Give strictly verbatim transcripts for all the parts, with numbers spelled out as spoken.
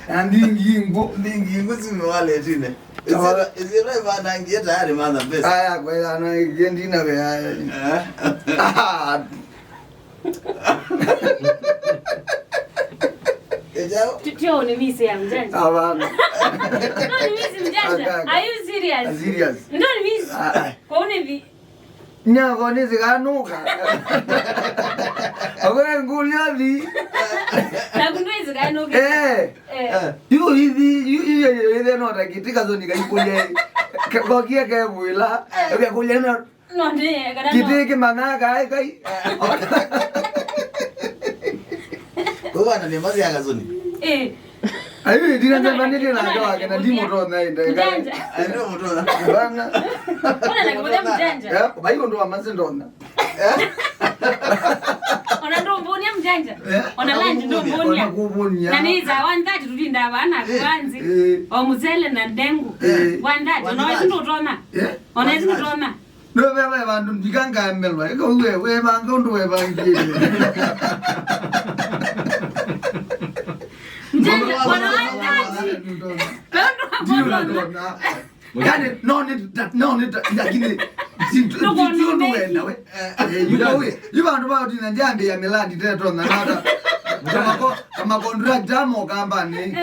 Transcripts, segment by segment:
Na ndingi ngũ, ndingi ngũ simewaletine. Ĩsyĩtwa ĩvanangie tayari matha mbesa. Aya, kwela na ingĩ ndina wĩa. Eh? Ĩjaũ? Tio ni misi ya mjanja. Hapana. No ni misi mjanja. Are you serious? Serious. Ndo ni misi. Ah, ah. Kwa une vi. Nyako nĩsĩkanũka. Akwe ngũlya thi. Naku ndwĩsĩkanũka. Eh. Eh. Yu ithi, yu ithi, ithi no ta kĩtĩ kasoni kaikũlya. Kokie kevwĩla. Akakũlya no. No ndĩ kana no. Kĩtĩ kĩmana kai kai. Kwa wana ni mazi ya kasoni. Eh. Ayu ndina nzamba nĩtĩ na andũ ake na ndimũtonya ĩndĩ. Mjanja. Andũ mũtonya. Bana. Ona na kimoja mjanja. Eh, bai ũndũ wa mazi ndona. Ona ndombonia mjanja. Eh? Ona lunch ndombonia. Ona kubonia. Na nĩ za one thirty tulinda bana kwanzi. Eh. O mzele na ndengu. Eh. One thirty. Ona wewe ndotona. Eh? Ona wewe ndotona. No, ve, ve, vandũ ndikangaemelwa. Eka uwe, we vanga ũndũ wevangie. Mjanja, bwana wa thati. Ndio, ndio, ndio. Yani, no, nĩ ta, no, nĩ ta, lakini, si, si, si ũndũ wenda we. Eh, yu, we, yu vandũ va ũtina njambe ya milandi teto na nata. Kama ko, kama contractor mo kambani.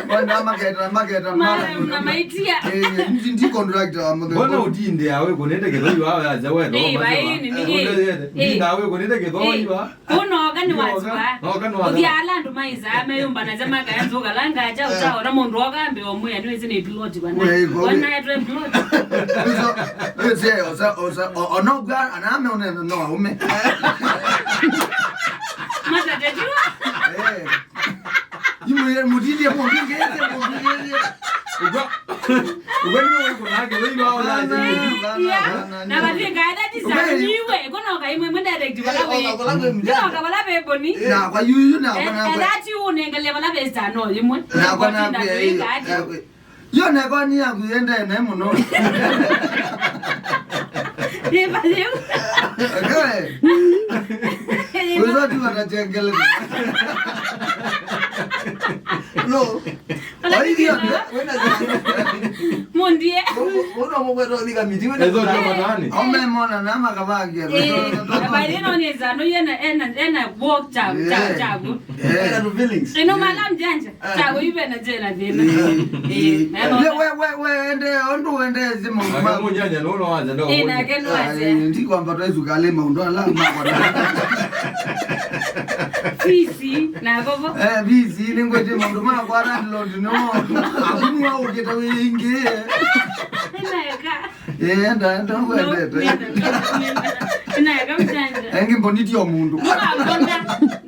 Wanda maketa, maketa, mara. Na maitia. Eh, ndi, ndi contractor wa mũthemba. Mbona ũtinde awe kunende kĩthoi wa ya zawe? Eh, bai, ni, ni, eh. Ndina awe kunende kĩthoi wa. Kunoka nĩ waziwa. Noka nĩ waziwa. Ũthia ala andũ maisaa meyũmbanaja makaya nzũka la ngaja ũtaona mũndũ oka ambe omwĩa nĩwĩsĩ nĩ piloti bana. Wee, iko we. Wanaetwe piloti. Ũso, ũse, ũsa, ũsa, o-, onogwa, aname ũnene no aume. Matatetiwa. Eh. Imwe mutindie mũndũ ngete, mũndũ ngete. Ũgwa. Ũgwa nĩ ũkũ nake, wĩiwa ũla. Bana, bana, bana. Na katika edati za niwe, kono kaimwe mwe direct bala we. Ona bala we mjanja. Kono kabala be boni. Na kwa yuyu na kwa na kwa. Edati unengele bala be stano imwe. Na kwa na kwa. Yo na kwa ni yangu yende na mũno. Ni bali. Okay. Wezati wanachengele. No. Mundie. Ũna mũgweta ũthika miti wena. Ezo ndio matani. Ome mona na makavangia. Eh, habari ino ni zano yena ena ena walk cha cha cha. Eh. Ena tu feelings. Ino mala mjanja. Cha kuibe na jela thina. Eh. Eh. We we we ende ondu wende zimo. Mjanja no no waza ndo. Ina kendo waza. Ndi kwamba twaizu kale maundu ala makwa. Fisi na gogo. Eh, fisi ni ngwete maundu makwa landlord no. Akuni wa uketa wingi. Ina eka. Eh, enda enda ngwendete. Ina eka mjanja. Engi mbonitio mundu. Mbona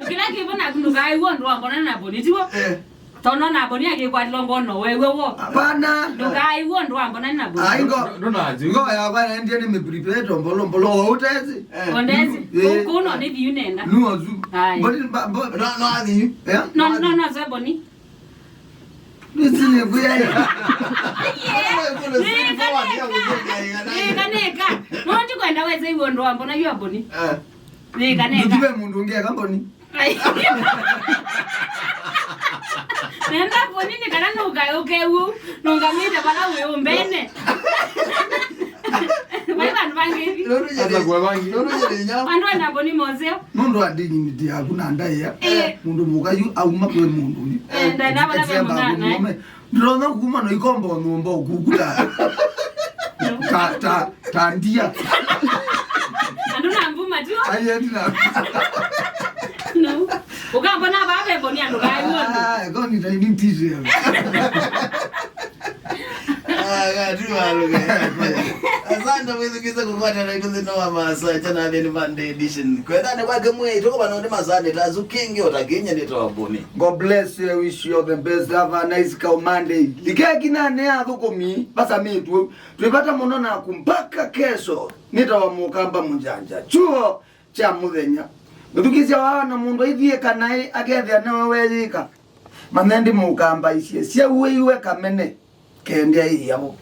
kila kibona kundu kai wondo mbona na bonitio. Eh. Tono na boni akikwatilo ngono wewe wo. Hapana. Ndukai wo ndo ambona na boni. Ai ngo. Ndo na zi. Ngo ya kwa ndiye ni me prepare to mbolo mbolo utezi. Ondezi. Eh. Kuno ni thiu nenda. Nuo zu. Ai. Boni ba bo. No no athi. Eh? No no no ze boni. Nisi ni kuya. Neka neka. No ndikwenda weze iwo ndo ambona yu aboni. Eh. Neka neka. Ndibe mundu ngeka mboni. Ai. Nenda ponini kana nũkae ũkeu nũngamĩte vala wĩ ũmbene. Vai vandũ vangĩ vi. Asa kwa vangi. Vandũ enda poni moseo. Nũndũ wa dignity yaku na ndaĩa. Eh. Mũndũ mũka yu auma kwĩ mũndũ yu. Eh, ndaenda vala ve mũnana. Ndĩrona kuma no ikombo nyũmba ũkukuta. Ta, ta, ta ndia. Andũ na mbuma tio. Ayendi na. No. Ukambona baba boni andũ kai mũndũ. Ah, goni ta ini tisi. Ah, gatu aluga. Asante mwithukiza kukwata na ikuthi no wa masa chana ni Monday edition. Kwenda ni kwake mwe itoko bana ni masani tazu kingi otakinye ni tobuni. God bless you. I wish you all the best. Have a nice cow Monday. Ikeki na ne athukumi basa mitwe. Twĩ vata mũno naku mpaka kesho. Nĩtawa Mũkamba Mũjanja. Chuo kya mũthenya. Mũthukĩsya wa na mũndũ aithiĩka naĩ akethĩa nĩwe weyĩka. Mathendi mũkambaisye syauĩiwe kamene. Kendea ĩyavo.